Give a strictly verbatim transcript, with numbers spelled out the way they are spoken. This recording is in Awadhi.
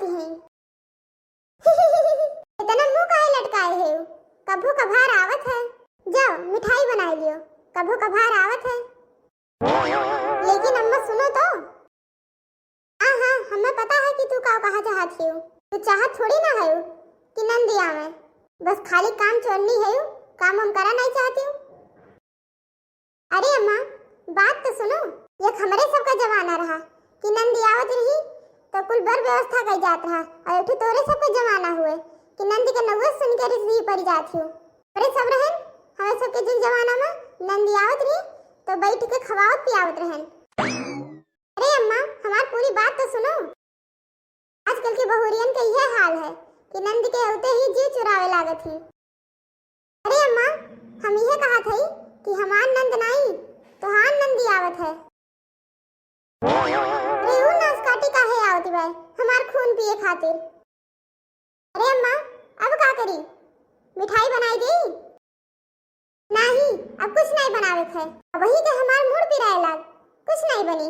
हैं। इतना मुंह काहे लटकाए है? कभो कभार आवत है, जाओ मिठाई बनाई लियो, कभो कभार आवत है। लेकिन अम्मा सुनो तो। हाँ हाँ, हमें पता है कि तू का कहा चाहत हियो। तू चाहत थोड़ी ना है कि नंदी आवे, बस खाली काम चोरनी है, काम हम करा नहीं चाहती हूँ। अरे अम्मा, बात तो सुनो। एक हमरे सबका जमाना रहा कि नंदी आवत रही तो कुल बर व्यवस्था कई जात रहा, और एक ठो तोरे सबका जमाना हुए कि नंदी के नौवे सुन के रिश्ती पड़ जात हियो। हमरे सब रहन, हमरे सबके जिन जमाना में नंदी आवत रही तो बैठ के खवावत पियावत रहन। अरे अम्मा, हमार पूरी बात तो सुनो। आजकल के बहुरियन के यह हाल है कि नंद के होते ही जीव चुरावे लागत ही। अरे अम्मा, हम यह कहत हई कि हमार नंद नाई, तोहार नंदी आवत है। अरे ऊ नास काटी काहे आवत बा, हमार खून पिए खातिर? अरे अम्मा, अब का करी? मिठाई बनाई दी? नाही, अब कुछ नहीं बनावे के है। अबही के हमार मूड पिराए लाग, कुछ नहीं बनी।